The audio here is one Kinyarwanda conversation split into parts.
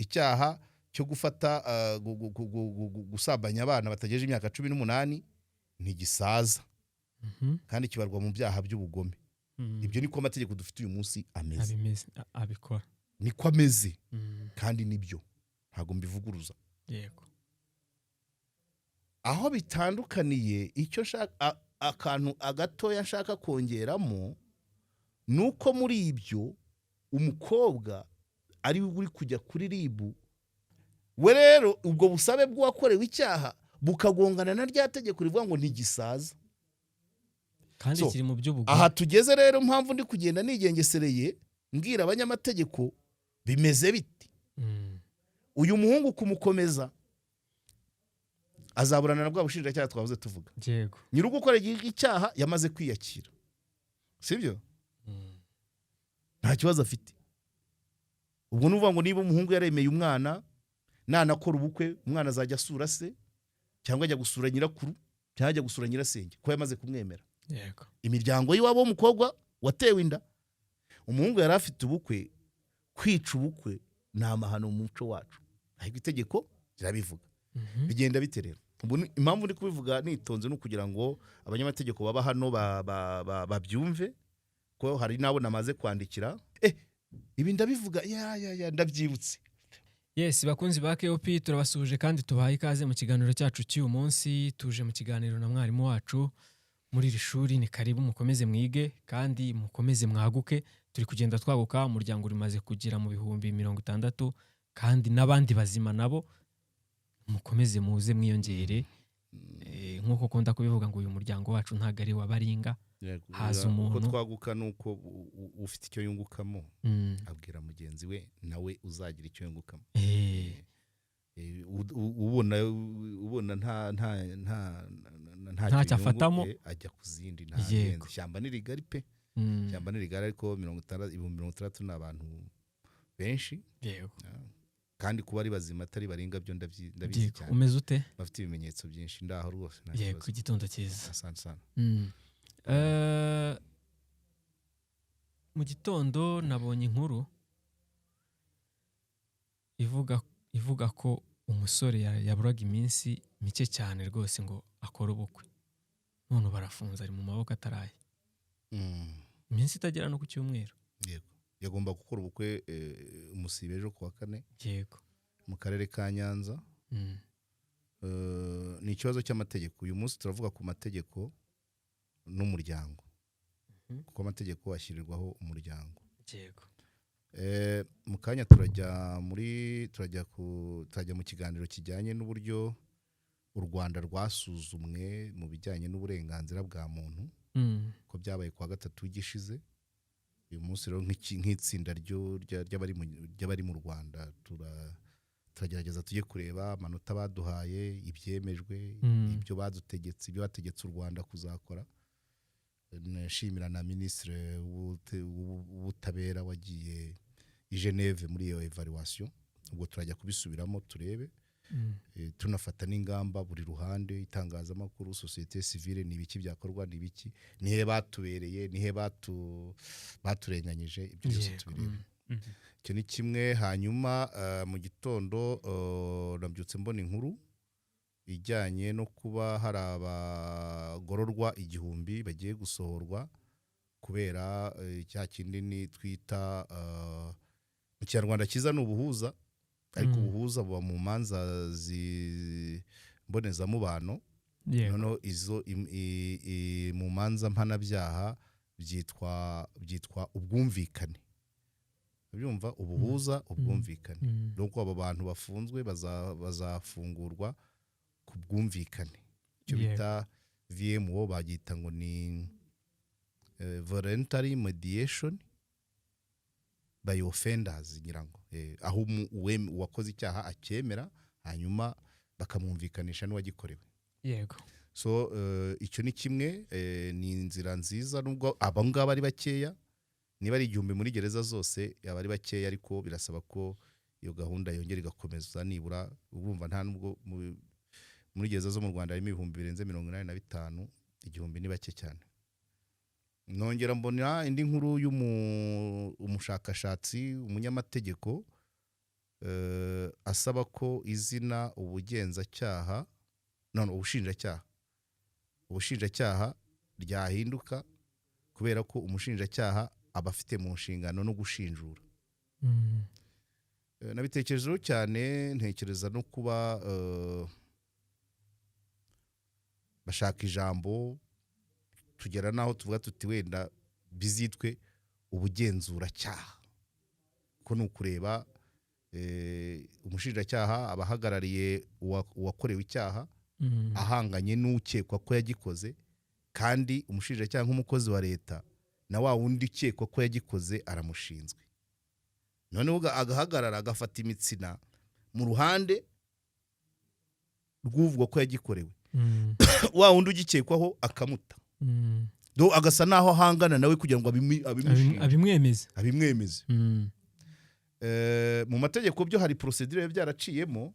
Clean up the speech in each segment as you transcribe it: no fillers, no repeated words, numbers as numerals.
Icyaha cyo gufata gusambanya abana batagejeje imyaka 18 ntigisaza kandi kibarwa mu byaha by'ubugome. Ibyo niko amategeko dufite uyu munsi ameze. Abimeze, abikora. Niko ameze kandi nibyo, ntabwo mbivuguruza. Aho bitandukaniye, icyo nshaka, akantu agatoya nshaka kongeramo, ni uko muri ibyo umukobwa ari we uri kujya kuri RIB. We rero ubwo busabe bw'uwakorewe icyaha bukagongana na rya tegeko rivuga ngo ntigisaza. Kandi So, kiri mu by'ubugome. Aha tugeze rero, mpamvu ndi kugenda nigengesereye mbwira abanyamategeko bimeze biti: uyu muhungu kumukomeza, azaburana na bwa bushinjacyaha twahoze tuvuga. Nyiri ugukora icyaha yamaze kwiyakira, sibyo? Nta kibazo afite. Ubwo ni ukuvuga ngo niba umuhungu yaremeye umwana, nanakora ubukwe, umwana azajya asura se, cyangwa ajya gusura nyirakuru, cyangwa ajya gusura nyirasenge, ko yamaze kumwemera. Imiryango y'iwabo w'umukobwa watewe inda, umuhungu yari afite ubukwe, kwica ubukwe ni amahano mu muco wacu, ariko itegeko rirabivuga. Bigenda bite rero? Ubu impamvu ndi kubivuga nitonze ni ukugira ngo abanyamategeko baba hano babyumve, ko hari n'abo namaze kwandikira. Ibi ndabivuga, ya ya ya, ndabyibutse. Yes, bakunzi ba KOP, turabasuhuje kandi tubahaye ikaze mu kiganiro cyacu cy'uyu munsi. Tuje mu kiganiro na mwarimu wacu muri iri shuri. Ni karibu, mukomeze mwige kandi mukomeze mwaguke. Turi kugenda twaguka, umuryango urimaze kugera mu 60,000, kandi n'abandi bazima nabo mukomeze muze mwiyongere. Nk'uko ukunda kubivuga ngo uyu muryango wacu ntabwo ari uwa baringa. Haza Uko umuntu. twaguka ni uko ufite icyo yungukamo abwira mugenzi we, nawe uzagira icyo yungukamo. Ubona nta Ntacyo afatamo. Ajya ku zindi, nta birenze. Ishyamba ni rigari pe. Ishyamba ni rigari, ariko 60, 60,000 ni abantu benshi. Kandi kuba ari bazima atari baringa byo ndabizi cyane. Umeze ute? Bafite ibimenyetso byinshi, ndaho rwose, nta kibazo. Igitondo cyiza. Asante sana. Mu gitondo nabonye inkuru ivuga ko umusore yaburaga iminsi mike cyane rwose ngo akore ubukwe, none barafunze, ari mu maboko ataraye, iminsi itagera no ku cyumweru. Yego, yagomba gukora ubukwe umusibe ejo ku wa kane mu karere ka Nyanza. Ni ikibazo cy'amategeko. Uyu munsi turavuga ku mategeko n'umuryango, kuko amategeko ashyirirwaho umuryango. Mu kanya turajya mu kiganiro kijyanye n'uburyo u Rwanda rwasuzumwe mu bijyanye n'uburenganzira bwa muntu, ko byabaye kuwa gatatu gishize. Uyu munsi rero nk'itsinda ry'abari mu Rwanda turagerageza tujye kureba amanota baduhaye, ibyemejwe, ibyo badutegetse, ibyo bategetse u Rwanda kuzakora. Nshimira na Minisitiri w'Ubutabera wagiye i Geneve muri iyo evaluation. Ubwo turajya kubisubiramo turebe, tunafata n'ingamba buri ruhande, itangazamakuru, sosiyete sivile, ni ibiki byakorwa, ni ibiki, nihe batubereye, nihe baturenganyije, ibyo byose tubirebe. Icyo ni kimwe. Hanyuma mu gitondo nabyutse mbona inkuru ijyanye no kuba hari abagororwa 1000 bagiye gusohorwa kubera cya kindi ni twita mu Kinyarwanda cyiza ni ubuhuza, ariko ubuhuza buba mu manza mbonezamubano. Noneho izo mu manza mpanabyaha byitwa ubwumvikane. Ubyumva, ubuhuza, ubwumvikane. Nuko abo bantu bafunzwe bazafungurwa ku bwumvikane, icyo bita VMO, bagita ngo ni voluntary mediation by offenders, ngira ngo aho uwakoze icyaha acyemera, hanyuma bakamwumvikanisha n'uwagikorewe. So icyo ni kimwe, ni inzira nziza, nubwo abo ngabo ari bakeya. Niba ari 1000 muri gereza zose, yaba ari bakeya, ariko birasaba ko iyo gahunda yongera igakomeza. Nibura urumva nta nubwo muri gereza zo mu Rwanda harimo birenze 85,000, 1000 ni bake cyane. Nongera mbona indi nkuru y'umushakashatsi, umunyamategeko. Asaba ko izina ubugenzacyaha, none ubushinjacyaha ryahinduka, kubera ko umushinjacyaha aba afite mu nshingano no gushinjura. Nabitekerejeho cyane, ntekereza no kuba bashaka ijambo, tugera n'aho tuvuga tuti wenda bizitwe ubugenzuracyaha, ko ni ukureba umushinjacyaha aba ahagarariye uwakorewe icyaha, ahanganye n'ukekwa ko yagikoze, kandi umushinjacyaha nk'umukozi wa leta na wa wundi ukekwa ko yagikoze aramushinzwe. Noneho agahagarara, agafata imitsina mu ruhande rw'uvugwa ko yagikorewe, wa wundi ugikekwaho akamuta. Do agasa naho ahangana nawe kugira ngo abimushinje. Abimwemeze. Abimwemeze. Mu mategeko byo hari procédure biba byaraciyemo.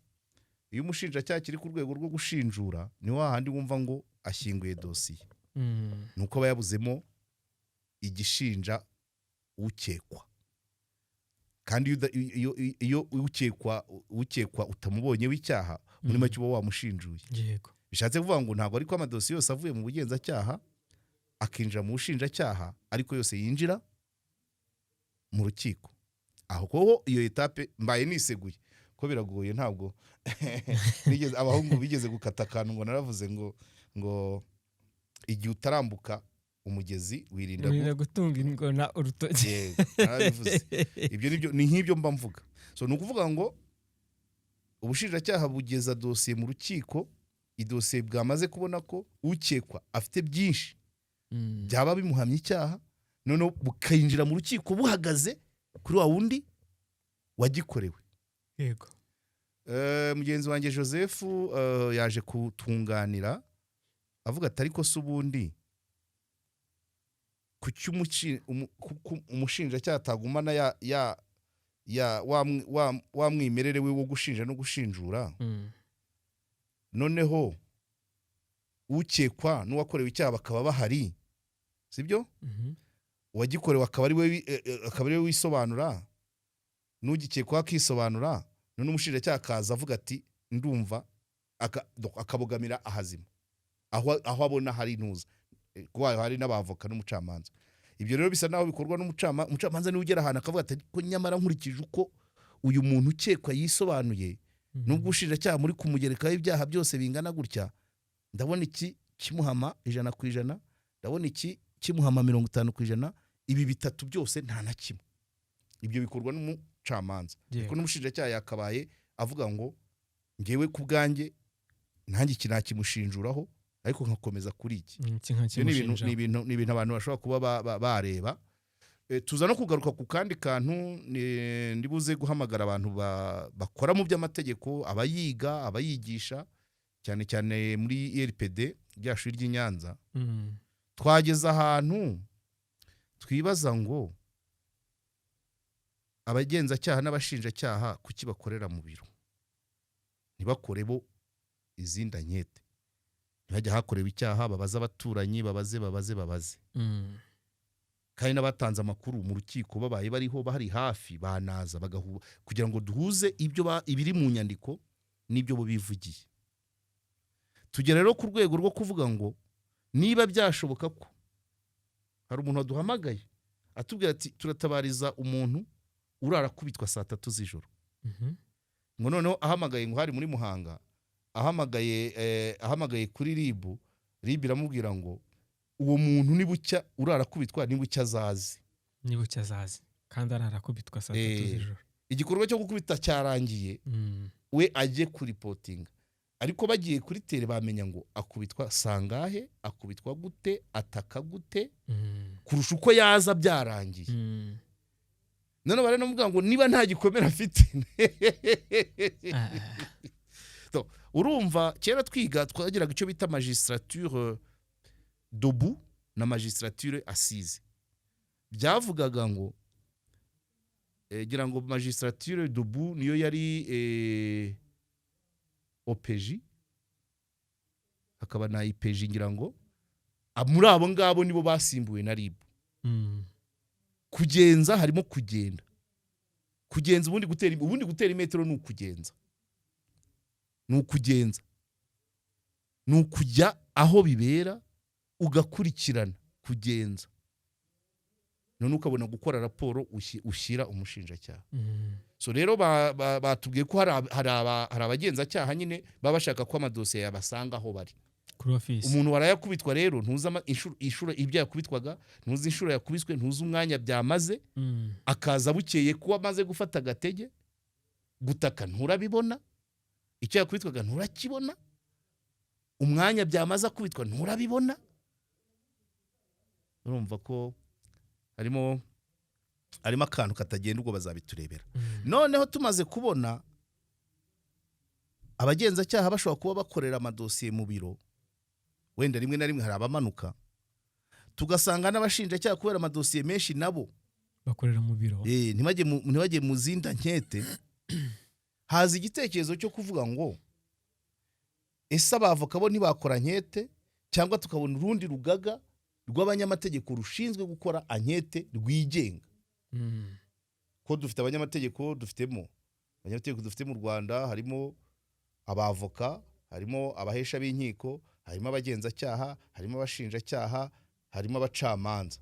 Iyo umushinjacyaha kiri ku rwego rwo gushinjura, ni wa handi wumva ngo ashyinguye dosiye, ni uko aba yabuzemo igishinja ukekwa. Kandi iyo ukekwa utamubonye w'icyaha, muri make uba wamushinjuye. Bishatse kuvuga ngo ntabwo ariko amadosiye yose avuye mu bugenzacyaha akinjira mu bushinjacyaha, ariko yose yinjira mu rukiko. Aho kuko iyo étape mbaye niseguye ko biragoye, ntabwo nigeze, abahungu bigeze gukata akantu ngo naravuze ngo igihe utarambuka umugezi wirinda Wirinda gutunga ingona urutoki. Yego, narabivuze. Ibyo nibyo, ni nk'ibyo mba mvuga. So ni ukuvuga ngo ubushinjacyaha bugeza dosiye mu rukiko idosiye bwamaze kubona ko ukekwa afite byinshi byaba bimuhamya icyaha, noneho bukinjira mu rukiko buhagaze kuri wa wundi wagikorewe. Mugenzi wanjye Joseph yaje kutunganira, avuga ati: "Ariko se ubundi kuki umushinjacyaha atagumana ya wa mwimerere we wo gushinja no gushinjura, noneho ukekwa n'uwakorewe icyaha bakaba bahari, sibyo?" Mhm. Uwagikorewe akaba ari we wisobanura, n'ugikekwaho akisobanura, none umushinjacyaha akaza avuga ati: "Ndumva," akabogamira ahazima, aho abona hari intuza. Kuko hari n'abavoka n'umucamanza. Ibyo rero bisa naho bikorwa n'umucamanza. Umucamanza niwe ugera ahantu akavuga ati: "Ko nyamara nkurikije uko uyu muntu ukekwa yisobanuye, nubwo ubushinjacyaha muri kumugerekaho ibyaha byose bingana gutya, ndabona iki kimuhama 100%, ndabona iki kimuhama 50%, ibi bitatu byose nta na kimwe." Ibyo bikorwa n'umucamanza, ariko n'umushinjacyaha yakabaye avuga ngo: "Ngewe ku bwanjye nanjye iki nakimushinjuraho, ariko nkakomeza kuri iki." Iki nka Ibyo ni ibintu kimushinja. ni ibintu abantu bashobora kuba bareba. Tuza no kugaruka ku kandi kantu, ndibuze guhamagara abantu bakora mu by'amategeko, abayiga, abayigisha, cyane cyane muri IRPD, rya shuri ry'i Nyanza. Twageze ahantu twibaza ngo abagenzacyaha n'abashinjacyaha kuki bakorera mu biro, ntibakore bo izindi enquêtes, ntibajya hakorewe icyaha, babaze abaturanyi, babaze, babaze, babaze, kandi n'abatanze amakuru mu rukiko babaye bariho, bari hafi, banaza kugira ngo duhuze ibyo ibiri mu nyandiko n'ibyo bo bivugiye. Tugera rero ku rwego rwo kuvuga ngo niba byashoboka ko hari umuntu waduhamagaye atubwira ati: "Turatabariza umuntu urara akubitwa saa 3 z'ijoro." Ngo noneho ahamagaye, ngo hari muri Muhanga, ahamagaye kuri RIB, RIB iramubwira ngo uwo muntu nibucya urara akubitwa, nibucya azaze. Nibucya azaze, kandi ararakubitwa saa 3 z'ijoro. Igikorwa cyo gukubita cyarangiye, we ajye kuripotinga. Ariko bagiye kuri terrain, bamenya ngo akubitwa sangahe, akubitwa gute, ataka gute, kurusha uko yaza byarangiye. None baranamubwira ngo niba nta gikomere afite. Urumva kera twiga twagiraga icyo bita magistrature debout na magistrature assise. Byavugaga ngo gira ngo magistrature debout niyo yari OPJ, hakaba na IPJ. Ngira ngo muri abo ngabo nibo basimbuwe na RIB. Kugenza harimo kugenda, kugenza ubundi gutera imetero ni ukugenza. Ni ukugenza, ni ukujya aho bibera ugakurikirana, kugenza, none ukabona gukora raporo ushyira umushinjacyaha. So rero batubwiye ko hari abagenzacyaha nyine baba bashaka ko amadosiye yabasanga aho bari. Kuri ofisi. Umuntu warayakubitwa rero, ntuzi inshuro ibyo yakubitwaga, ntuzi inshuro yakubiswe, ntuzi umwanya byamaze. Akaza bukeye kuba amaze gufata agatege, gutaka nturabibona, icyo yakubitwaga nturakibona, umwanya byamaze akubitwa nturabibona. Urumva ko harimo akantu katagenda. Ubwo bazabiturebera. Noneho tumaze kubona abagenzacyaha bashobora kuba bakorera amadosiye mu biro, wenda rimwe na rimwe hari abamanuka, tugasanga n'abashinjacyaha kubera amadosiye menshi nabo bakorera mu biro. Ntibajye mu zindi enquête. Haza igitekerezo cyo kuvuga ngo ese abavoka bo ntibakora enquête, cyangwa tukabona urundi rugaga rw'abanyamategeko rushinzwe gukora enquête rwigenga? Ko dufite abanyamategeko, dufitemo abanyamategeko dufite mu Rwanda, harimo abavoka, harimo abahesha b'inkiko, harimo abagenzacyaha, harimo abashinjacyaha, harimo abacamanza,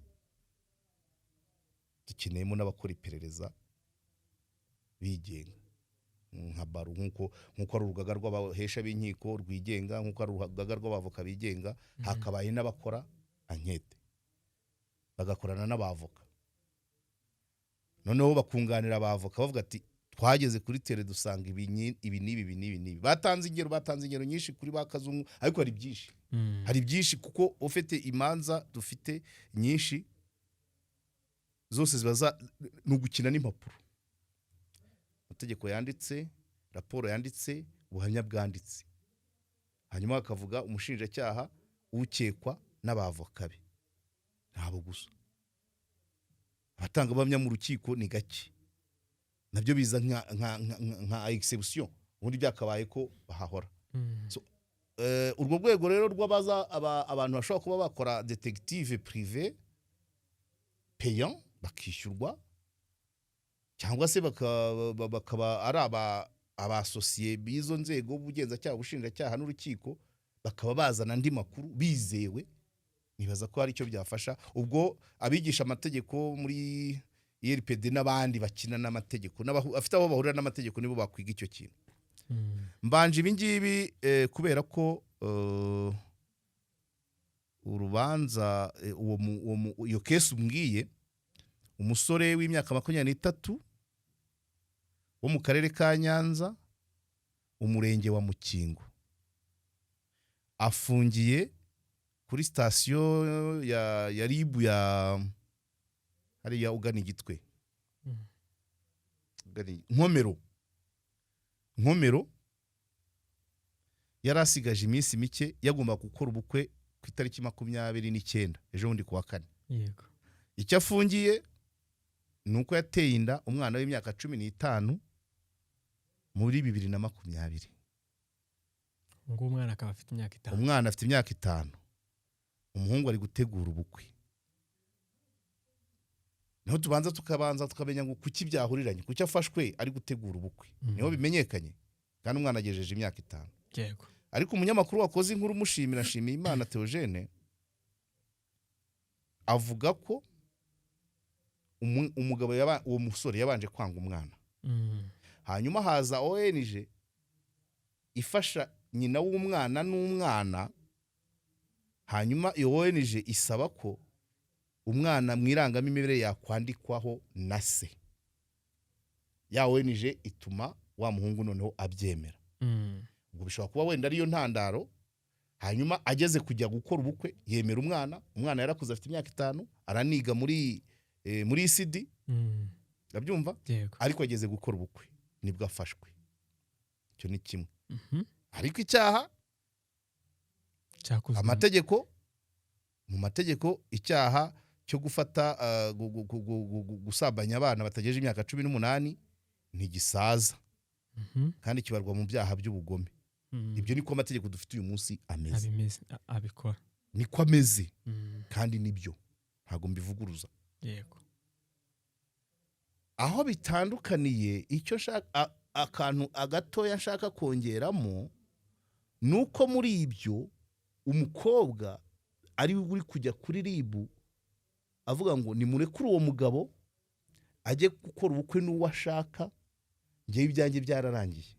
dukeneyemo n'abakora iperereza bigenga nka baro, nk'uko ari urugaga rw'abahesha b'inkiko rwigenga, nk'uko ari urugaga rw'abavoka bigenga, hakabaye n'abakora enquête bagakorana n'abavoka, noneho bakunganira abavoka, bavuga ati twageze kuri terrain dusanga ibi n'ibi, ibi n'ibi n'ibi. Batanze ingero nyinshi kuri ba Kazungu, ariko hari byinshi. Hari byinshi kuko ufite imanza dufite nyinshi zose ziba ni ugukina n'impapuro, amategeko yanditse, raporo yanditse, ubuhamya bwanditse, hanyuma bakavuga umushinjacyaha, ukekwa n'abavoka be, ntabwo gusa. Abatangabuhamya mu rukiko ni gake, nabyo biza nka exception, ubundi byakabaye ko bahahora. So, urwo rwego rero rw'abaza abantu bashobora kuba bakora détective privé payant, bakishyurwa, cyangwa se bakaba ari abasosiye b'izo nzego, ubugenzacyaha, ubushinjacyaha n'urukiko, bakaba bazana andi makuru bizewe, nibaza ko hari icyo byafasha. Ubwo abigisha amategeko muri ILPD n'abandi bakina n'amategeko afite aho bahurira n'amategeko nibo bakwiga icyo kintu. Mbanje ibi ngibi kubera ko urubanza iyo case umbwiye, umusore w'imyaka 23 wo mu karere ka Nyanza, umurenge wa Mukingo, afungiye kuri sitasiyo ya RIB ya hariya ugana Igitwe. Ugana Nkomero. Yari asigaje iminsi mike, yagomba gukora ubukwe ku itariki 29, ejo bundi kuwa kane. Icyo afungiye ni uko yateye inda umwana w'imyaka 15 muri 2020. Ngo umwana akaba afite imyaka 5. Umwana afite imyaka 5, umuhungu ari gutegura ubukwe. Niho tubanza tukabanza tukamenya ngo kuki byahuriranye, kuki afashwe ari gutegura ubukwe? Niho bimenyekanye, kandi umwana agejeje imyaka 5. Ariko umunyamakuru wakoze inkuru, umushimira, ashimiye Imana Theogene, avuga ko umugabo uwo musore yabanje kwanga umwana. Hanyuma haza ONG ifasha nyina w'umwana n'umwana, hanyuma iyo ONG isaba ko umwana mu irangamimerere yakwandikwaho na se. Ya ONG ituma wa muhungu noneho abyemera. Ubwo bishobora kuba wenda ariyo ntandaro. Hanyuma ageze kujya gukora ubukwe yemera umwana. Umwana yarakuze, afite imyaka 5, araniga muri ECD. Urabyumva? Yego. Ariko ageze gukora ubukwe nibwo afashwe. Icyo ni kimwe. Ariko icyaha cyakozwe amategeko, mu mategeko, icyaha cyo gufata gusambanya abana batagejeje imyaka 18 ntigisaza kandi kibarwa mu byaha by'ubugome. Ibyo niko amategeko dufite uyu munsi ameze. Abimeze, abikora. Niko ameze. Kandi nibyo, ntabwo mbivuguruza. Aho bitandukaniye, icyo nshaka, akantu agatoya nshaka kongeramo. Ni uko muri ibyo umukobwa ari we uri kujya kuri RIB avuga ngo nimurekure uwo mugabo ajye gukora ubukwe n'uwo ashaka, ngewe ibyanjye byararangiye.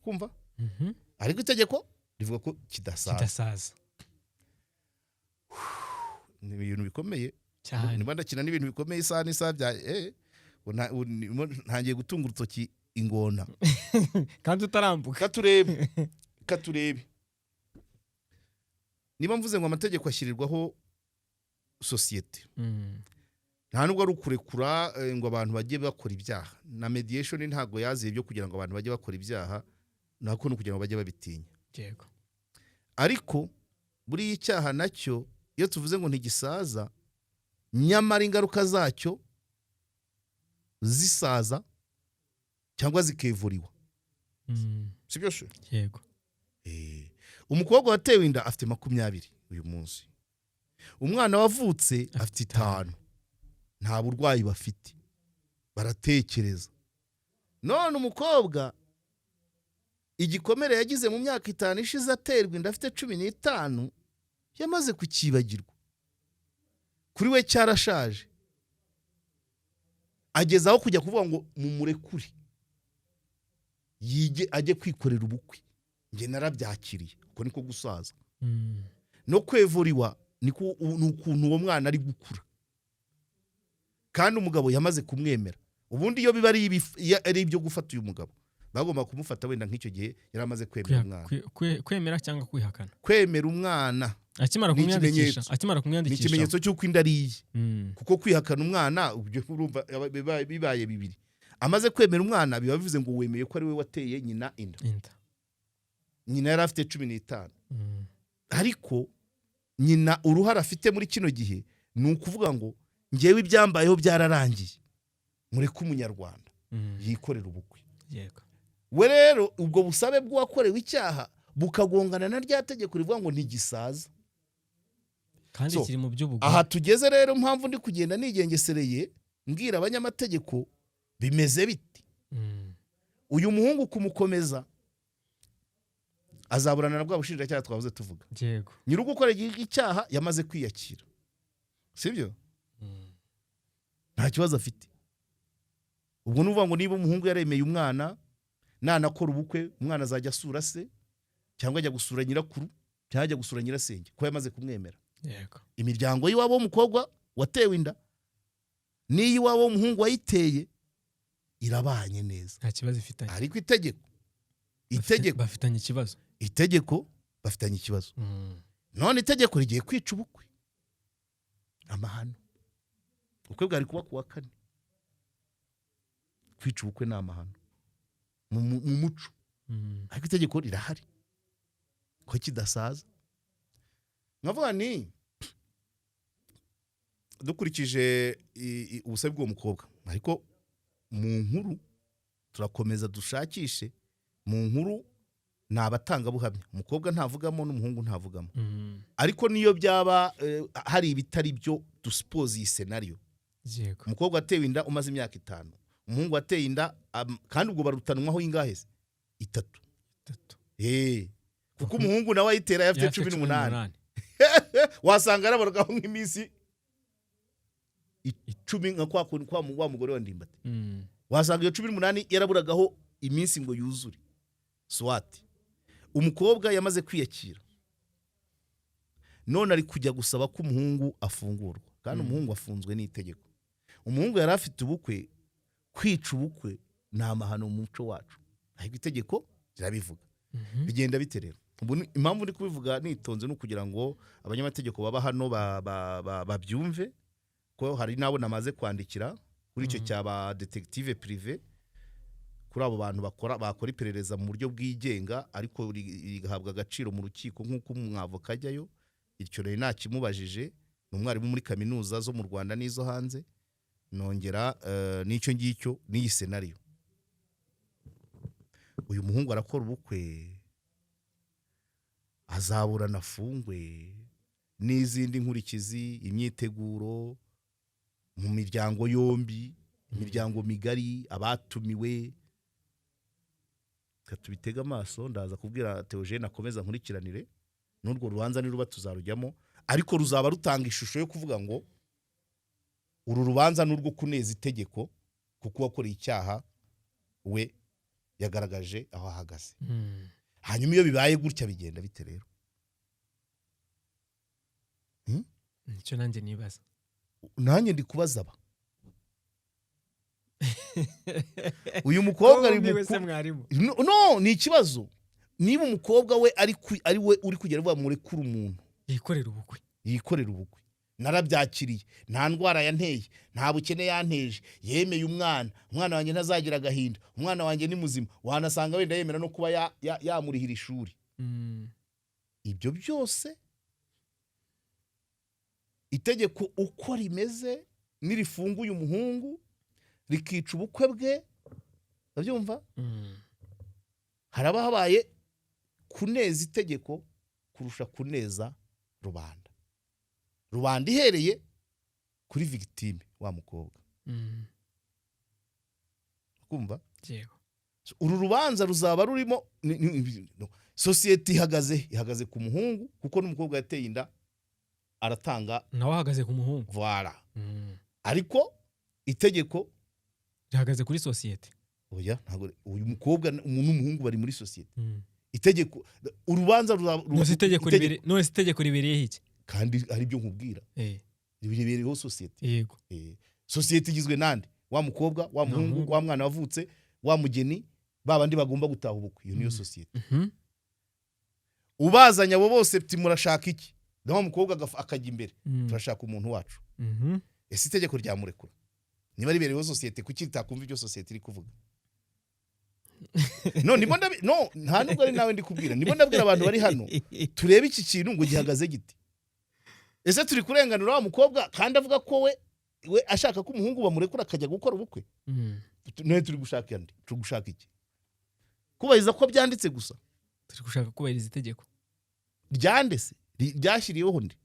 Kumva? Ariko itegeko rivuga ko kidasaza. Kidasaza. Ni ibintu bikomeye. Cyane. Niba ndakina n'ibintu bikomeye isaha n'isaha bya ubu ntangiye gutunga urutoki ingona. Kandi utarambuka. Katurebe, katurebe. Niba mvuze ngo amategeko ashyirirwaho sosiyete, nta nubwo ari ukurekura ngo abantu bajye bakora ibyaha. Na mediation ntabwo yaziye ibyo kugira ngo abantu bajye bakora ibyaha, nako ni ukugira ngo bajye babitinya. Ariko buriya icyaha nacyo, iyo tuvuze ngo ntigisaza, nyamara ingaruka zacyo zisaza cyangwa zikevuriwa. Si byo se? Yego. Umukobwa watewe inda afite 20 uyu munsi, umwana wavutse afite 5, nta burwayi bafite, baratekereza. None umukobwa igikomere yagize mu myaka 5 ishize aterwa inda afite 15 yamaze kukibagirwa, kuri we cyarashaje, ageze aho kujya kuvuga ngo mumurekure yige ajye kwikorera ubukwe, njye narabyakiriye. Uko niko gusaza. No kwevuriwa niko, ni ukuntu uwo mwana ari gukura, kandi umugabo yamaze kumwemera. Ubundi iyo biba iyo ari ibyo gufata uyu mugabo, bagomba kumufata wenda nk'icyo gihe yari amaze kwemera umwana. Kwemera cyangwa kwihakana? Kwemera umwana. Akimara Ni kumwiyandikisha. ikimenyetso. Akimara Ni kumwiyandikisha. ikimenyetso cy'uko inda ari iye. Kuko kwihakana umwana, ibyo urumva bibaye bibiri. Amaze kwemera umwana, biba bivuze ngo wemeye ko ari we wateye nyina inda. Inda. Nyina yari afite 15. Ariko nyina uruhare afite muri kino gihe ni ukuvuga ngo ngewe ibyambayeho byararangiye, mureke umunyarwanda yikorera ubukwe. We rero ubwo busabe bw'uwakorewe icyaha bukagongana na rya tegeko rivuga ngo ntigisaza. Kandi So, kiri mu by'ubugome. Aha tugeze rero, mpamvu ndi kugenda nigengesereye mbwira abanyamategeko bimeze biti: uyu muhungu kumukomeza, azaburana na bwa bushinjacyaha twahoze tuvuga. Nyiri ugukora icyaha yamaze kwiyakira, sibyo? Nta kibazo afite. Ubwo ni ukuvuga ngo niba umuhungu yaremeye umwana, nanakora ubukwe umwana azajya asura se, cyangwa ajya gusura nyirakuru, cyangwa ajya gusura nyirasenge, ko yamaze kumwemera. Imiryango y'iwabo w'umukobwa watewe inda n'iy'iwabo w'umuhungu wayiteye irabanye neza. Nta kibazo ifitanye. Ariko itegeko, itegeko Bafitanye ikibazo. Itegeko bafitanye ikibazo. None itegeko rigiye kwica ubukwe. Amahano! Ubukwe bwari kuba ku wa kane. Kwica ubukwe ni amahano mu muco. Ariko itegeko rirahari ko kidasaza. Nkavuga ni dukurikije ubusabe bw'uwo mukobwa, ariko mu nkuru turakomeza dushakishe. Mu nkuru ni abatangabuhamya, umukobwa ntavugamo n'umuhungu ntavugamo. Ariko niyo byaba hari ibitari byo, dusipoze iyi scenario: umukobwa watewe inda umaze imyaka 5, umuhungu wateye inda kandi ubwo barutanwaho ingahe se? 3. 3. Kuko umuhungu nawe ayitera afite Yari afite 18, wasanga yarabarwaho nk'iminsi 10, nka kwa kundi kwa wa mugore wa Ndimbati. Wasanga iyo 18 yaraburagaho iminsi ngo yuzure. Swati umukobwa yamaze kwiyakira, none ari kujya gusaba ko umuhungu afungurwa, kandi umuhungu afunzwe n'itegeko. Umuhungu yari afite ubukwe. Kwica ubukwe ni amahano mu muco wacu, ariko itegeko rirabivuga. Bigenda bite rero? Ubu impamvu ndi kubivuga nitonze ni ukugira ngo abanyamategeko baba hano babyumve, ko hari n'abo namaze kwandikira kuri icyo cya ba détective privé, kuri abo bantu bakora iperereza mu buryo bwigenga, ariko rigahabwa agaciro mu rukiko nk'uko umwavoka ajyayo. Icyo rero nakimubajije, ni umwarimu muri kaminuza zo mu Rwanda n'izo hanze. Nongera n'icyo ngicyo n'iyi scenario: uyu muhungu arakora ubukwe, azaburana, afungwe, n'izindi nkurikizi, imyiteguro mu miryango yombi, imiryango migari, abatumiwe. Reka tubitege amaso. Ndaza kubwira Theogene akomeza nkurikiranire n'urwo rubanza, niruba tuzarujyamo, ariko ruzaba rutanga ishusho yo kuvuga ngo uru rubanza ni urwo kuneza itegeko, kuko uwakoreye icyaha we yagaragaje aho ahagaze. Hanyuma iyo bibaye gutya bigenda bite rero? Nicyo nanjye nibaza. Nanjye ndi kubaza aba uyu mukobwa ari Ko wese mukuru mwarimu. No, no, ni ikibazo niba umukobwa we ari we uri kugera avuga murekure umuntu yikorera ubukwe, yikorera ubukwe, narabyakiriye, nta ndwara yanteye, nta bukene yanteje, yemeye umwana, umwana wanjye ntazagira agahinda, umwana wanjye ni muzima, wanasanga wenda yemera no kuba yamurihira ishuri. Ibyo byose itegeko uko rimeze nirifunguye umuhungu rikica ubukwe bwe, urabyumva? Haraba habaye kuneza itegeko kurusha kuneza rubanda, rubanda ihereye kuri victime, wa mukobwa. Kumva? Yego. Uru rubanza ruzaba rurimo no. Sosiyete ihagaze ku muhungu, kuko n'umukobwa yateye inda aratanga. Nawe ahagaze ku muhungu. Voilà. Ariko itegeko rihagaze kuri sosiyete. Oya, ntabwo uyu mukobwa n'umuhungu bari muri sosiyete. Itegeko, urubanza ruzaba None itegeko none se itegeko ribereyeho iki? Kandi ari byo nkubwira. Ribereyeho sosiyete. Sosiyete igizwe nande? Wa mukobwa, wa muhungu, Muhungu. wa mwana wavutse, wa mugeni, ba bandi bagomba gutaha ubukwe. Iyo niyo sosiyete. Ubazanye abo bose uti murashaka iki? Na wa mukobwa akajya imbere, turashaka umuntu wacu. Ese itegeko ryamurekura? Niba ribereyeho sosiyete, kuki ritakumva ibyo sosiyete iri kuvuga? No ndimo no, nta nubwo ari nawe ndi kubwira, ndimo ndabwira abantu bari hano. Turebe iki kintu ngo gihagaze gite. Ese turi kurenganura wa mukobwa kandi avuga ko we ashaka ko umuhungu bamurekura akajya gukora ubukwe? None turi gushaka andi, turi gushaka iki? Kubahiriza ko byanditse gusa? Turi gushaka kubahiriza itegeko. Ryandese ryashyiriweho ndi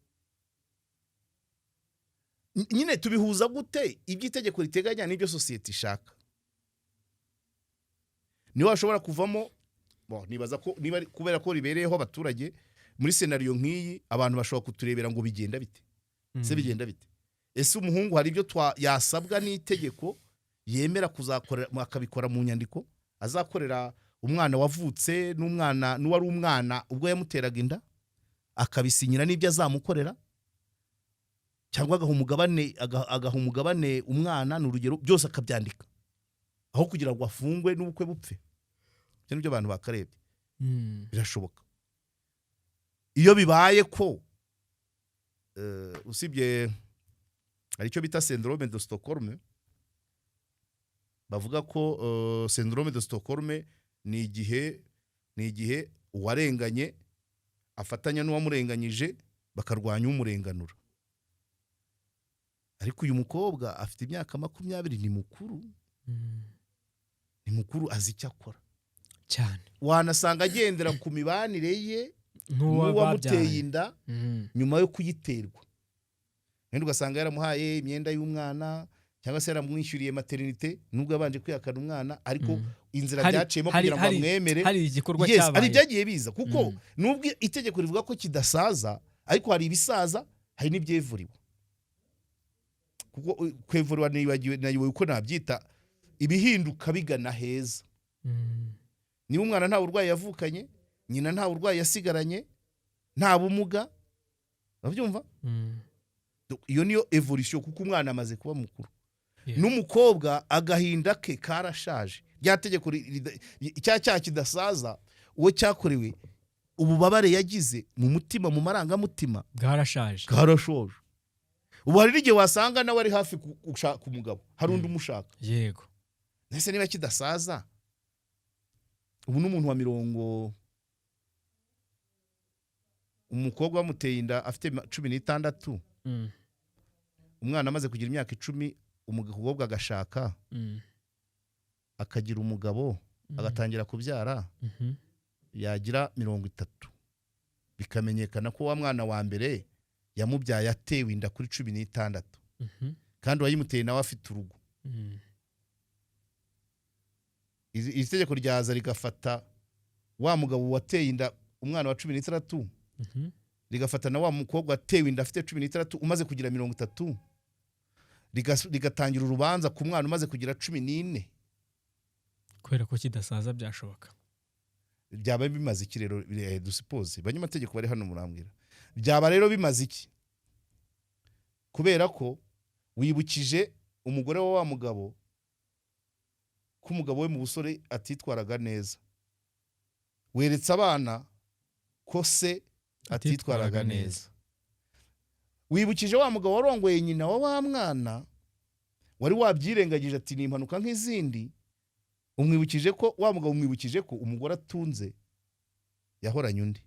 nyine tubihuza gute ibyo itegeko riteganya n'ibyo sosiyete ishaka? Niho hashobora kuvamo. Bon, nibaza ko niba kubera ko ribereyeho abaturage, muri scénario nk'iyi abantu bashobora kuturebera ngo bigenda bite se? Bigenda bite? Ese umuhungu hari ibyo yasabwa n'itegeko yemera kuzakorera, akabikora mu nyandiko, azakorera umwana wavutse n'umwana n'uwari umwana ubwo yamuteraga inda, akabisinyira n'ibyo azamukorera, cyangwa agaha umugabane umwana, ni urugero, byose akabyandika aho kugira ngo afungwe n'ubukwe bupfe? Ibyo nibyo abantu bakarebye. Birashoboka iyo bibaye ko usibye hari icyo bita syndrome de Stockholm. Bavuga ko syndrome de Stockholm ni igihe uwarenganye afatanya n'uwamurenganyije bakarwanya umurenganura. Ariko uyu mukobwa afite imyaka 20, ni mukuru. Ni mukuru, azi icyo akora. Cyane. Wanasanga agendera ku mibanire ye n'uwo n'uwamuteye babyaranye. inda nyuma yo kuyiterwa, wenda ugasanga yaramuhaye imyenda y'umwana cyangwa se yaramwishyuriye maternité, nubwo yabanje kwihakana umwana, ariko inzira byaciyemo kugira ngo amwemere. Hari igikorwa Yes, hari cyabaye. ibyagiye biza, kuko nubwo itegeko rivuga ko kidasaza, ariko hari ibisaza, hari n'ibyevuriwe, kuko kwevuriwa nibagiwe nayobewe uko nabyita, ibihinduka bigana heza. Niba umwana nta burwayi yavukanye, nyina nta burwayi yasigaranye, nta bumuga, urabyumva? Iyo niyo évolution, kuko umwana amaze kuba mukuru. N'umukobwa agahinda ke karashaje. Rya tegeko cya cyaha kidasaza, uwo cyakorewe, ububabare yagize mu mutima, mu marangamutima, bwarashaje. Bwarashoje. Ubu hari n'igihe wasanga nawe ari hafi gushaka umugabo, hari undi umushaka. Ese niba kidasaza, ubu n'umuntu wa mirongo, umukobwa bamuteye inda afite 16, umwana amaze kugira imyaka 10, umukobwa agashaka, akagira umugabo, agatangira kubyara, yagira 30 bikamenyekana ko wa mwana wa mbere yamubyaye atewe inda kuri 16, kandi uwayimuteye nawe afite urugo. Iri tegeko ryaza rigafata Wa mugabo wateye inda umwana wa 16, rigafata na wa mukobwa watewe inda afite 16 umaze kugira 30, rigatangira urubanza ku mwana umaze kugira 14. Kubera ko kidasaza byashoboka. Byaba bimaze iki rero? Dusuppose abanyamategeko bari hano murambwira, byaba rero bimaze iki? Kubera ko wibukije umugore wa wa mugabo ko umugabo we mu busore atitwaraga neza, weretse abana ko se atitwaraga neza, wibukije wa mugabo warongoye nyina wa wa mwana wari wabyirengagije ati ni impanuka nk'izindi, umwibukije ko wa mugabo, umwibukije ko umugore atunze yahoranye undi,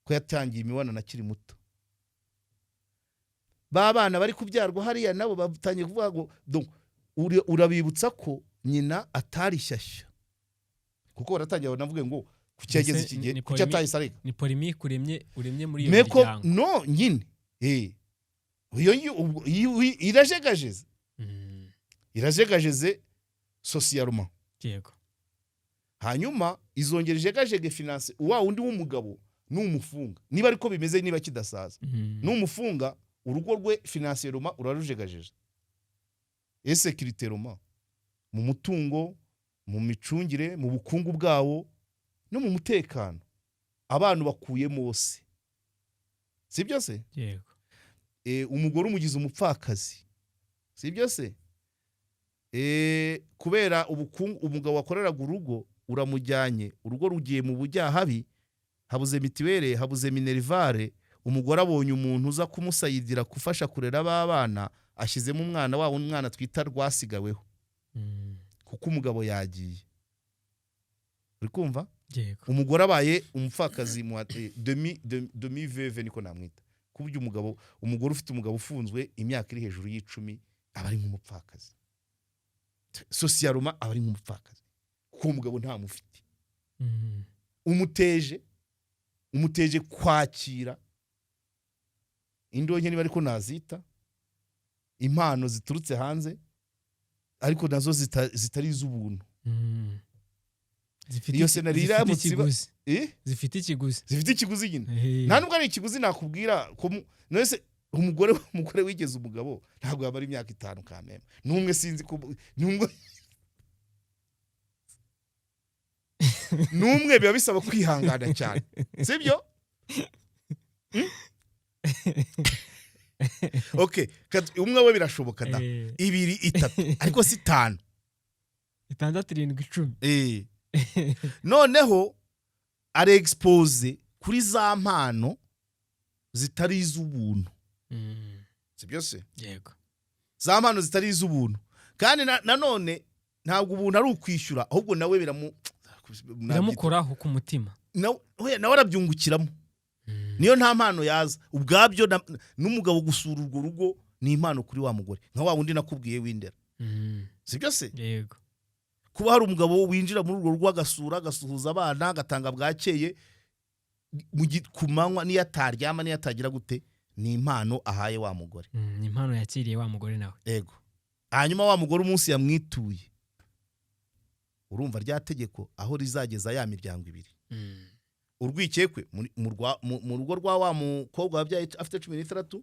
ko yatangiye imibonano akiri muto. Ba bana bari kubyarwa hariya nabo batangiye kuvuga ngo donc urabibutsa ko nyina atari shyashya, kuko baratangira banavuge ngo kuki yageze Mbese iki gihe, ni kuki atahise areka. Ni polémique uremye muri iyo Meko miryango. No nyine iyo irajegajeze, irajegajeze socialement. Hanyuma izongera ijegajege finance wa wundi w'umugabo numufunga, niba ariko bimeze, niba kidasaza, numufunga urugo rwe financièrement urarujegajeje, et sécuritairement, mu mutungo, mu micungire, mu bukungu bwawo no mu mutekano, abantu bakuyemo bose, sibyo se? Yego. Umugore umugize umupfakazi, sibyo se? Kubera ubukungu umugabo wakoreraga urugo uramujyanye, urugo rugiye mu bujyahabi, habuze mutuelle, habuze minerval. Umugore abonye umuntu uza kumusayidira gufasha kurera b'abana, ashyizemo umwana wabo, umwana twita rwasigaweho, kuko umugabo yagiye. Uri kumva? Yego. Umugore abaye umupfakazi, demi veuve niko namwita, ku buryo umugabo, umugore ufite umugabo ufunzwe imyaka iri hejuru y'10 aba ari nk'umupfakazi socialement, aba ari nk'umupfakazi kuko uwo mugabo ntamufite. Umuteje kwakira indonke, niba ariko nazita, impano ziturutse hanze ariko nazo zitari iz'ubuntu. Zifite Iyo scénario zifite iramutse ikiguzi. Eh? Zifite ikiguzi. Zifite ikiguzi nyine. Nta nubwo ari ikiguzi nakubwira ko none umugore wigeze umugabo ntabwo yamara imyaka 5 kameme n'umwe, sinzi ko n'umwe biba bisaba kwihangana cyane, sibyo? Okay, umwe we birashoboka da, 2, 3, ariko si 5. 6, 7, 10. Noneho ari expose kuri za mpano zitari iz'ubuntu, sibyo se? Yego. Za mpano zitari iz'ubuntu, kandi nanone ntabwo ubuntu ari ukwishyura, ahubwo nawe biramukoraho ku mutima. Nawe arabyungukiramo. Niyo nta mpano yaza ubwabyo, n'umugabo gusura urwo rugo ni impano kuri wa mugore, nka wa wundi nakubwiye w'indera, sibyo se? Yego. Kuba hari umugabo winjira muri urwo rugo agasura, agasuhuza abana, agatanga bwakeye ku manywa, niyo ataryama, niyo atagira gute, ni impano ahaye wa mugore. Ni impano yakiriye wa mugore nawe. Yego. Hanyuma wa mugore umunsi yamwituye, urumva rya tegeko aho rizageza ya miryango ibiri, urwikekwe mu rugo rwa wa mukobwa wabyaye afite 16,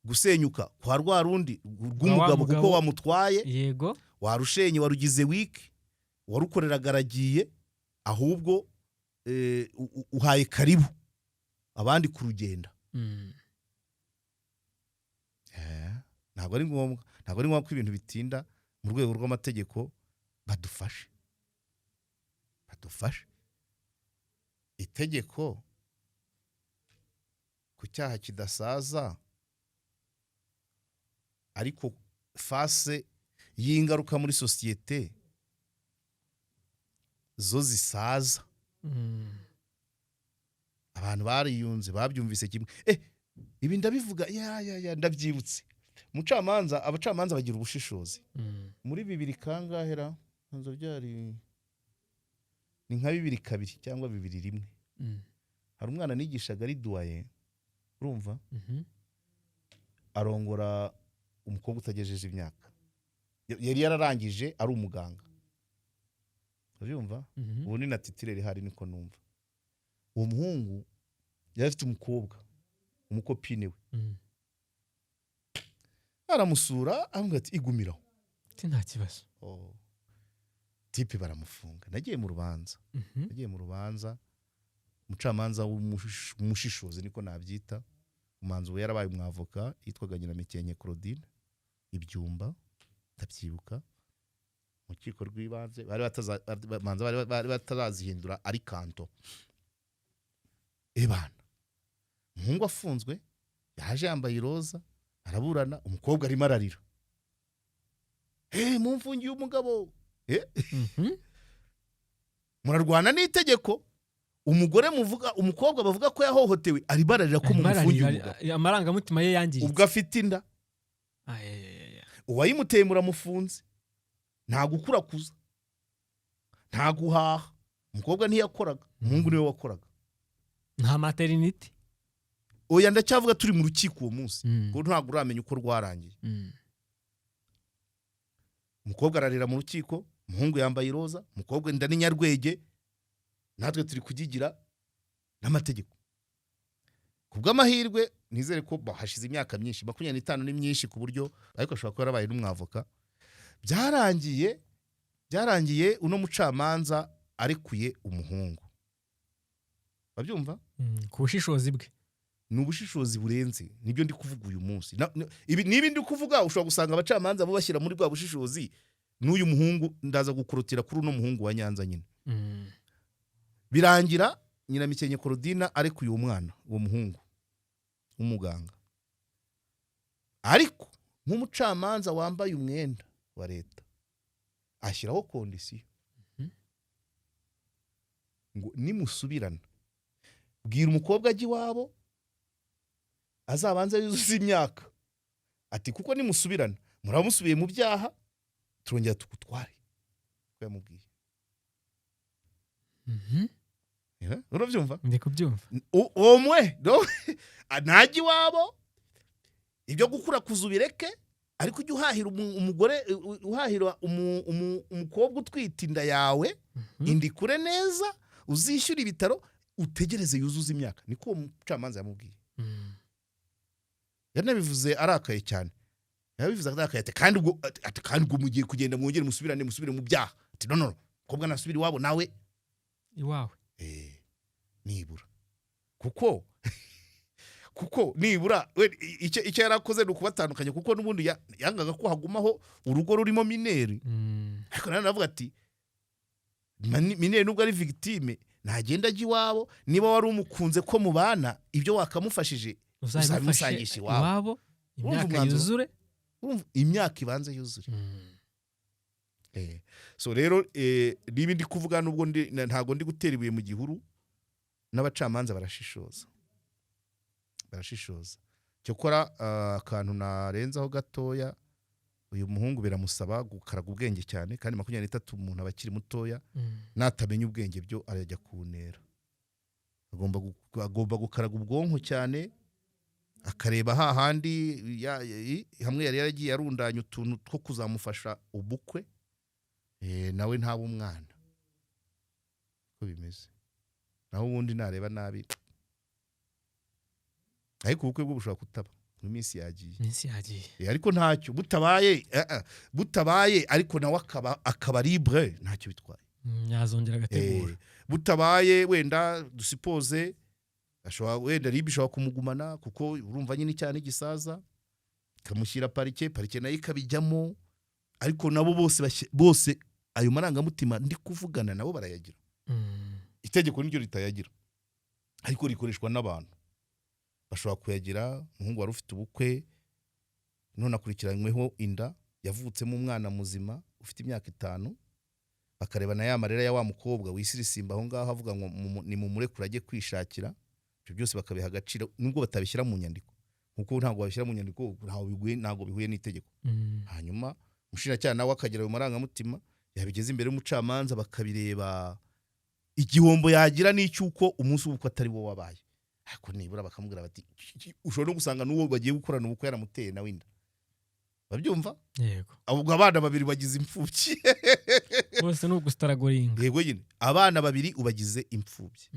gusenyuka kwa rwa rundi rw'umugabo kuko mugabo. wamutwaye, warushenye, warugize wiki, warukoreraga aragiye, ahubwo uhaye karibu abandi kurugenda. Ntabwo ari ngombwa ko ibintu bitinda mu rwego rw'amategeko. Badufashe itegeko ku cyaha kidasaza, ariko face y'ingaruka muri sosiyete zo zisaza. Abantu bariyunze, babyumvise kimwe. Ibi ndabivuga, ya ya ya, ndabyibutse. Umucamanza, abacamanza bagira ubushishozi. Muri bibiri kangahera nzo byari ni nka 2002 cyangwa 2001, hari umwana nigishaga ari doyen, urumva, arongora umukobwa utagejeje imyaka, yari yararangije ari umuganga, Urabyumva? Mhm. Ubu ni na titulaire ihari, niko numva. Uwo muhungu yari afite umukobwa, umucopine we. Aramusura, aramubwira ati: "Igumiraho." Ati: "Nta kibazo." Oh. Type baramufunga. Nagiye mu rubanza. Nagiye mu rubanza, umucamanza w'umushishozi, niko nabyita, umuhanzi ubu yarabaye umwavoka, yitwaga Nyiramikenke Claudine ibyumba, ndabyibuka. Mu rukiko rw'ibanze bari manza bari batarazihindura ari kanto. Ebana, umuhungu afunzwe, yaje yambaye iroza, araburana, umukobwa arimo ararira: "Hey, mumfungiye umugabo." Murarwana n'itegeko, umugore muvuga, umukobwa bavuga ko yahohotewe, arimo ararira ko Arimo mumufungiye ararira, umugabo. Amarangamutima ye yangiritse. Ubwo afite inda. Ay, ay, ay, ay. Uwayimuteye muramufunze, nta gukurakuza, nta guhaha. Umukobwa ntiyakoraga, umuhungu niwe wakoraga. Nta maternité. Oya, ndacyavuga turi mu rukiko uwo munsi, kuko ntabwo uramenya uko rwarangiye. Umukobwa ararira mu rukiko, umuhungu yambaye iroza, umukobwa inda ni nyarwege, natwe turi kugigira n'amategeko. Ku bw'amahirwe, nizere ko hashize imyaka myinshi, 25 ni myinshi ku buryo, ariko ashobora kuba yarabaye n'umwavoka. Byarangiye uno mucamanza arekuye umuhungu, babyumva. Ku bushishozi bwe. Ni ubushishozi burenze, nibyo ndi kuvuga uyu munsi. Ibi niba ndi kuvuga, ushobora gusanga abacamanza bo bashyira muri bwa bushishozi. N'uyu muhungu, ndaza gukurutira kuri uno muhungu wa Nyanza nyine. Birangira Nyiramikenke Claudine arekuye uwo mwana, uwo muhungu w'umuganga, ariko nk'umucamanza wambaye umwenda wa leta ashyiraho condition ngo: "Nimusubirana, bwira umukobwa ajya iwabo, azabanze yuzuze imyaka." Ati: "Kuko nimusubirana muraba musubiye mu byaha, turongera tugutware." Ko yamubwiye. Urabyumva? Ndi kubyumva. Omwe no ntajya iwabo, ibyo gukura ubireke, ariko ujye uhahira umugore, uhahira umukobwa utwite inda yawe, inda ikure neza, uzishyura ibitaro, utegereze yuzuze imyaka. Niko uwo mucamanza yamubwiye. Yanabivuze arakaye cyane, yabivuze arakaye, ati: "Kandi ubwo," ati, "kandi ubwo mugiye kugenda mwongere musubirane, musubire mu byaha." Ati: "No, no, no, umukobwa nasubira iwabo nawe iwawe." Nibura kuko nibura we, icyo yarakoze ni ukubatandukanya, kuko n'ubundi yangaga ko hagumaho urugo rurimo mineure. Ariko nanone aravuga ati: "Mineure nubwo ari victime, ntagenda ajya iwabo. Niba wari umukunze ko mubana, ibyo wakamufashije uzabimufashe uzabimusangisha iwabo." Iwabo. Urumva Imyaka umwanzuro? yuzure. Urumva, imyaka ibanze yuzure. So rero, niba ndi kuvuga, nubwo ntabwo ndi gutera ibuye mu gihuru, n'abacamanza barashishoza, barashishoza. Cyokora akantu narenzaho gatoya, uyu muhungu biramusaba gukaraga ubwenge cyane, kandi 23 umuntu aba akiri mutoya. Natamenya ubwenge byo arajya kuntera. Agomba gukaraga ubwonko cyane, akareba hahandi hamwe yari yaragiye arundanya utuntu two kuzamufasha ubukwe, nawe ntabe umwana uko bimeze. Naho ubundi nareba nabi, ariko ubukwe bwo bushobora kutaba mu minsi yagiye. Iminsi yagiye. Ariko ntacyo butabaye, butabaye, ariko nawe akaba libre, ntacyo bitwaye. Yazongera agategura. Butabaye, wenda dusuppose ashobora, wenda RIB ishobora kumugumana, kuko urumva nyine icyaha n'igisaza, ikamushyira parike, parike nayo ikabijyamo. Ariko nabo bose bose ayo marangamutima ndi kuvugana nabo barayagira. Itegeko niryo ritayagira, ariko rikoreshwa n'abantu bashobora kuyagira. Umuhungu wari ufite ubukwe none akurikiranyweho inda yavutsemo umwana muzima ufite imyaka 5, bakareba na ya marira ya wa mukobwa wisirisimba aho ngaho avuga ngo nimumurekure ajye kwishakira. Ibyo byose bakabiha agaciro nubwo batabishyira mu nyandiko, kuko ntabwo babishyira mu nyandiko, ntabwo bihuye n'itegeko. Hanyuma umushinjacyaha nawe akagira ayo marangamutima, yabigeza imbere y'umucamanza, bakabireba. Igihombo yagira ni icy'uko umunsi w'ubukwe atari wo wabaye, ariko nibura bakamubwira bati ushobora no gusanga n'uwo bagiye gukorana ubukwe yaramuteye nawe inda. Babyumva? Yego. Ubwo abana babiri bagize imfubyi. Bose ni ugusitaragoringa. Yego nyine, abana babiri ubagize imfubyi.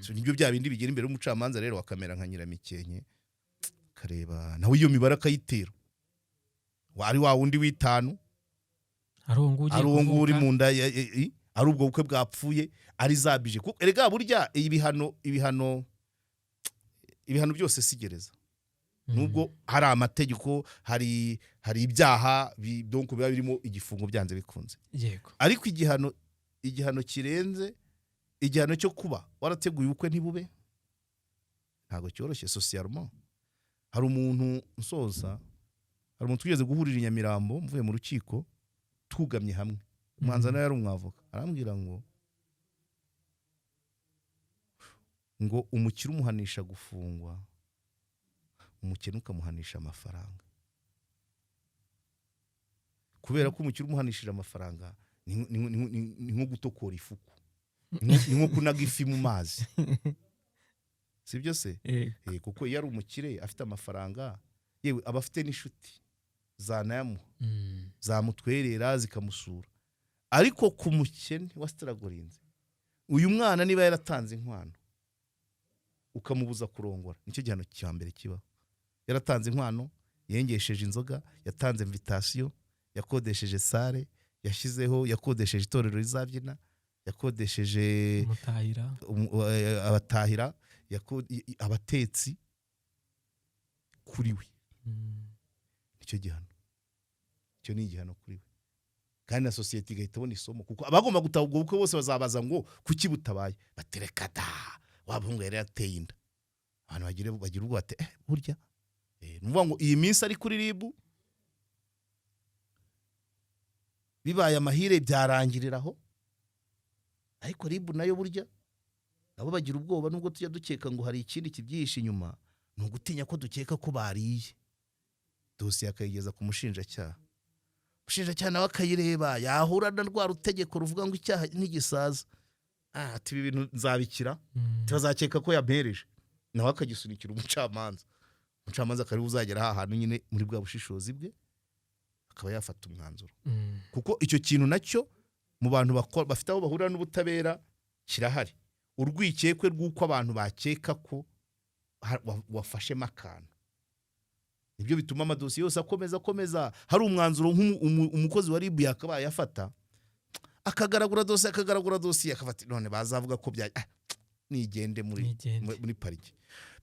So, nibyo bya bindi bigera imbere y'umucamanza rero, akamera nka Nyiramikenke, akareba nawe iyo mibare akayitera. Ari wa wundi w'itanu, ari uwo nguwo ugiye ari uwo nguwo uri kuvuka. mu nda ari ubwo bukwe bwapfuye, ari za bije. Kuko erega burya ibihano byose si gereza. Nubwo hari amategeko, hari ibyaha donc biba birimo igifungo byanze bikunze, ariko igihano kirenze igihano cyo kuba warateguye ubukwe ntibube, ntabwo cyoroshye socialement. Hari umuntu, nsoza, hari umuntu twigeze guhurira i Nyamirambo mvuye mu rukiko, twugamye hamwe umwanzuro, nawe yari umwavoka, arambwira ngo umukire umuhanisha gufungwa, umukene ukamuhanisha amafaranga, kubera ko umukire umuhanishije amafaranga ni nko gutokora ifuku, ni nko kunaga ifi mu mazi, si byo se? Yego. Kuko iyo ari umukire afite amafaranga, yewe aba afite n'inshuti zanayamuha, zamutwerera, zikamusura. Ariko ku mukene wasitaragorinze, uyu mwana niba yaratanze inkwano ukamubuza kurongora, nicyo gihano cya mbere kibaho. Yaratanze inkwano, yengesheje inzoga, yatanze invitation, yakodesheje salle, yashyizeho, yakodesheje itorero rizabyina, yakodesheje umutahira, abatahira, abatetsi kuri we. Nicyo gihano, icyo ni igihano kuri we, kandi na sosiyete igahita ibona isomo, kuko abagomba gutaha ubwo bukwe bose bazabaza ngo kuki butabaye? Batereka da, wa muhungu yari yateye inda. Abantu bagira ubwoba, bati: "Eh, burya." Ni ukuvuga ngo iyi minsi ari kuri RIB, bibaye amahire byarangirira aho. Ariko RIB nayo burya nabo bagira ubwoba, nubwo tujya dukeka ngo hari ikindi kibyihishe inyuma, ni ugutinya ko dukeka ko bariye dosiye, akayigeza ku mushinjacyaha, umushinjacyaha nawe akayireba, yahura na rwa rutegeko ruvuga ngo icyaha ntigisaza. Ah, ati: "Ibi bintu nzabikira, tubazakeka ko yampereje." Nawe akagisunikira umucamanza, umucamanza akaba uzagera ha hantu nyine muri bwa bushishozi bwe akaba yafata umwanzuro, kuko icyo kintu nacyo mu bantu bafite aho bahurira n'ubutabera kirahari, urwikekwe rw'uko abantu bakeka ko wafashemo akantu. Nibyo bituma amadosiye yose akomeza hari umwanzuro umukozi wa RIB yakabaye afata, akagaragura dosiye, akagaragura dosiye, akafata none bazavuga ko bya nigende muri Nigende. muri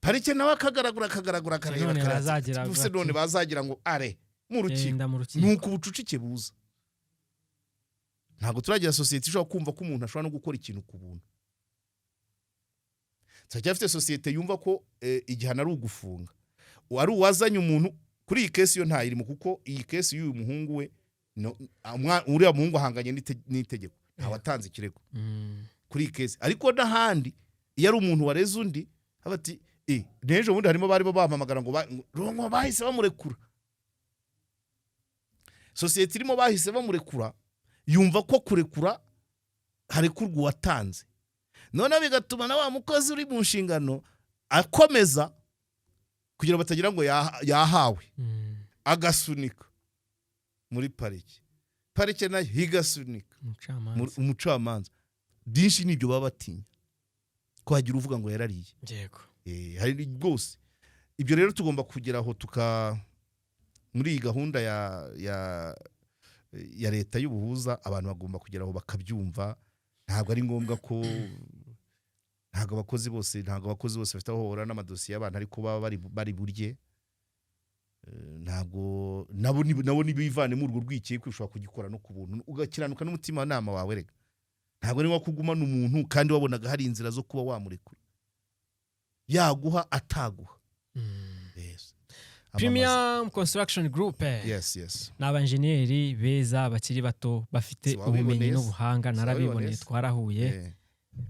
parike nawe akagaragura, akagaragura, akareba, None akareba, bazagira ati, bati- none bazagira ngo are mu rukiko. Genda mu rukiko. Nuko ubucucike buza. Ntabwo turagira sosiyete ishobora kumva ko umuntu ashobora no gukora ikintu ku buntu. Turacyafite sosiyete yumva ko igihano ari ugufunga, ari uwazanye umuntu. Kuri iyi case yo ntayirimo, kuko iyi case y'uyu muhungu we no, uriya muhungu ahanganye n'itegeko, ntawatanze ikirego kuri iyi case. Ariko n'ahandi iyo ari umuntu wareze undi, haba ati n'ejo bundi harimo barimo bampamagara ngo ngo bahise bamurekura. Sosiyete irimo bahise bamurekura, yumva ko kurekura harekurwa uwatanze, noneho bigatuma na wa mukozi uri mu nshingano akomeza kugira ngo batagira ngo yahawe, agasunika muri parike, parike nayo igasunika umucamanza. Umucamanza. Byinshi nibyo baba batinya, ko hagira uvuga ngo yarariye. Hari rwose ibyo rero tugomba kugera aho tuka muri iyi gahunda ya leta y'ubuhuza, abantu bagomba kugera aho bakabyumva. Ntabwo ari ngombwa ko ntabwo abakozi bose bafite aho bahura n'amadosiye y'abantu, ariko baba bari burye. Ntabwo nabo nibivanemo urwo rwikekwe. Ushobora kugikora no ku buntu, ugakiranuka n'umutima nama wawe. Rega ntabwo ari ngombwa kugumana umuntu kandi wabonaga hari inzira zo kuba wamurekura, yaguha ataguha. Yes. Premium Construction Group Yes. ni abanjeniyeri beza bakiri bato bafite Si wabiboneye ubumenyi se? n'ubuhanga. Si Narabiboneye, wabiboneye se? twarahuye.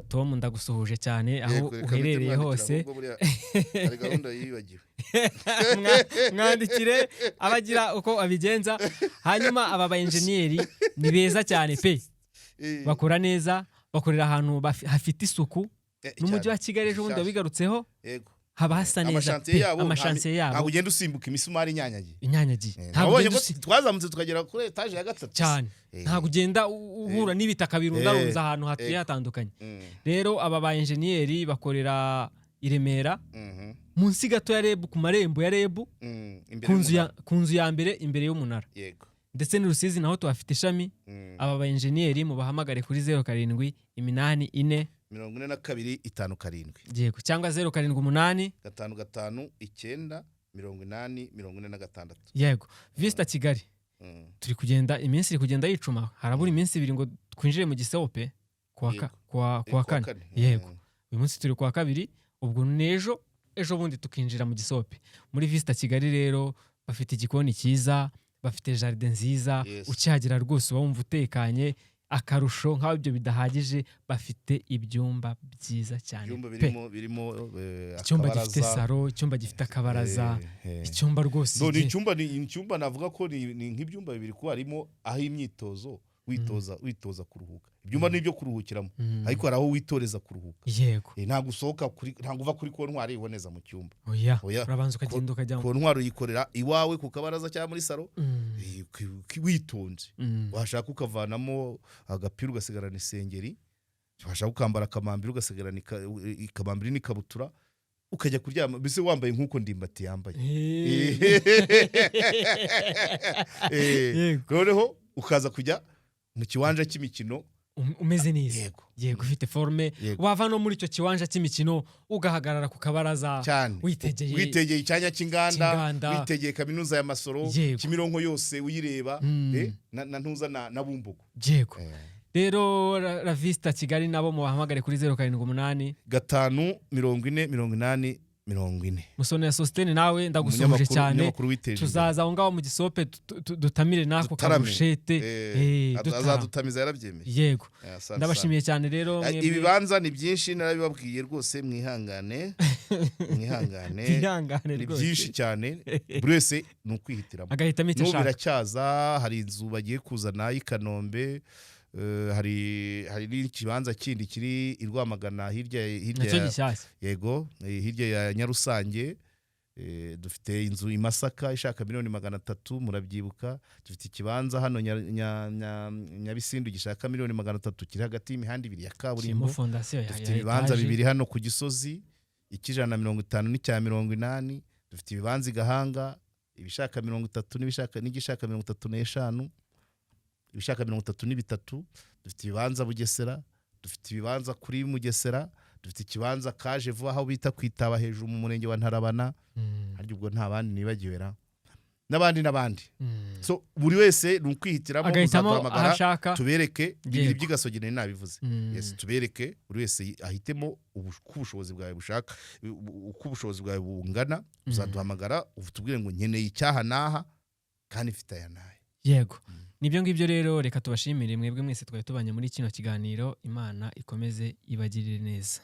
Tom, ndagusuhuje cyane aho Yego, reka mpite uherereye mwandikira, hose. ahubwo buriya hari gahunda yibagiwe. Mwandikire abagira uko abigenza. Hanyuma aba ba enjeniyeri ni beza cyane pe. Bakora neza, bakorera ahantu hafite isuku n'umujyi Cyane. wa Kigali ejo bundi Gishyashya. wabigarutseho. Yego. Haba hasa neza Amashantiye pe. yabo Amashantiye yabo ntabwo ugenda usimbuka imisumari inyanyagiye. Inyanyagiye. Ntabwo Wabonye ugenda ko twazamutse tukagera kuri etaje ya gatatu. Cyane. Ntabwo ugenda uhura n'ibitaka birundarunze ahantu hatuye hatandukanye. Rero aba ba enjeniyeri bakorera i Remera, munsi gato ya REB, ku marembo ya REB, Imbere ku nzu y'umunara. ku nzu ya mbere imbere y'umunara. Ndetse n'i Rusizi naho tuhafite ishami. Aba ba enjeniyeri mubahamagare kuri 0784 42 57. Yego, cyangwa 078 5 5 9 80 46. Yego, Vista Kigali. Turi kugenda, iminsi iri kugenda yicuma, harabura iminsi 2 ngo twinjire mu gisope kuwa Kuwa kane. kane. Yego. Uyu munsi turi kuwa kabiri, ubwo n'ejo ejo bundi tukinjira mu gisope muri Vista Kigali. Rero bafite igikoni cyiza, bafite jardin nziza. Ukihagera rwose uba wumva utekanye. Akarusho, nk'aho ibyo bidahagije, bafite ibyumba byiza cyane Ibyumba pe. birimo Icyumba gifite akabaraza. saro, icyumba gifite akabaraza, icyumba rwose No, ni icyumba, ni icyumba navuga ko ni nk'ibyumba bibiri, kuko harimo aho imyitozo, witoza kuruhuka. Ibyumba ni ibyo kuruhukiramo, ariko hari aho witoreza kuruhuka. Ntabwo usohoka kuri, ntabwo uva kuri kontwari iboneza mu cyumba. Oya. Oya. Urabanza ukagenda ukajya Kontwari uyikorera iwawe ku kabaraza cyangwa muri saro, witonze. Washaka ukavanamo agapira ugasigarana isengeri, washaka ukambara akamambiri ugasigarana ikamambiri n'ikabutura, ukajya kuryama mbese wambaye nk'uko Ndimbati yambaye. Noneho ukaza kujya mu kiwanja cy'imikino. Umeze neza. Yego. Yego, ufite forme. Wava no muri icyo kiwanja cy'imikino ugahagarara ku kabaraza, Cyane. witegeye Witegeye icyanya cy'inganda, cy'inganda. witegeye kaminuza ya Masoro, Kimironko yose uyireba, na ntuza na Bumbogo. Yego. Rero La Vista Kigali nabo mubahamagare kuri 078 5 40 80 40. Musoni ya Sositene, nawe ndagusuhuje cyane. Umunyamakuru witeje imbere. Tuzaza aho ngaho mu gisope, dutamire n'ako Dutarame. kabushete. Dutarame. Azadutamiza, yarabyemeye. Yego. Asante Ndabashimiye cyane rero sana. mwebwe. Ibibanza ni byinshi, narabibabwiye rwose, mwihangane, mwihangane. Twihangane Ni rwose. byinshi cyane, buri wese ni ukwihitiramo. Agahitamo icyo N'ubu ashaka. biracyaza, hari inzu bagiye kuzana y'i Kanombe, hari n'ikibanza kindi kiri i Rwamagana hirya Nacyo gishyashya. Yego, hirya ya Nyarusange. Dufite inzu i Masaka ishaka miliyoni 300, murabyibuka. Dufite ikibanza hano Nyabisindu gishaka miliyoni 300, kiri hagati y'imihanda ibiri ya Kirimo kaburimbo. fondasiyo Dufite ya ibibanza etaje. bibiri hano ku Gisozi, icy'150 n'icya 80. Dufite ibibanza i Gahanga, ibishaka 30 n'ibishaka, n'igishaka 35, ibishaka 33. Dufite ibibanza Bugesera, dufite ibibanza kuri Mugesera, dufite ikibanza kaje vuba aho bita kwitaba hejuru mu murenge wa Ntarabana. Harya ubwo nta bandi nibagiwe ra? N'abandi n'abandi. So buri wese ni ukwihitiramo. Agahitamo aho Muzaduhamagara ashaka. tubereke bibiri by'igasogi nari nabivuze. Yes, tubereke, buri wese ahitemo uko ubushobozi bwawe bushaka, uko ubushobozi bwawe bungana. Uzaduhamagara utubwire ngo nkeneye icyaha n'aha kandi mfite aya n'aya. Yego, nibyo ngibyo. Rero reka tubashimire mwebwe mwese twari tubanye muri kino kiganiro. Imana ikomeze ibagirire neza.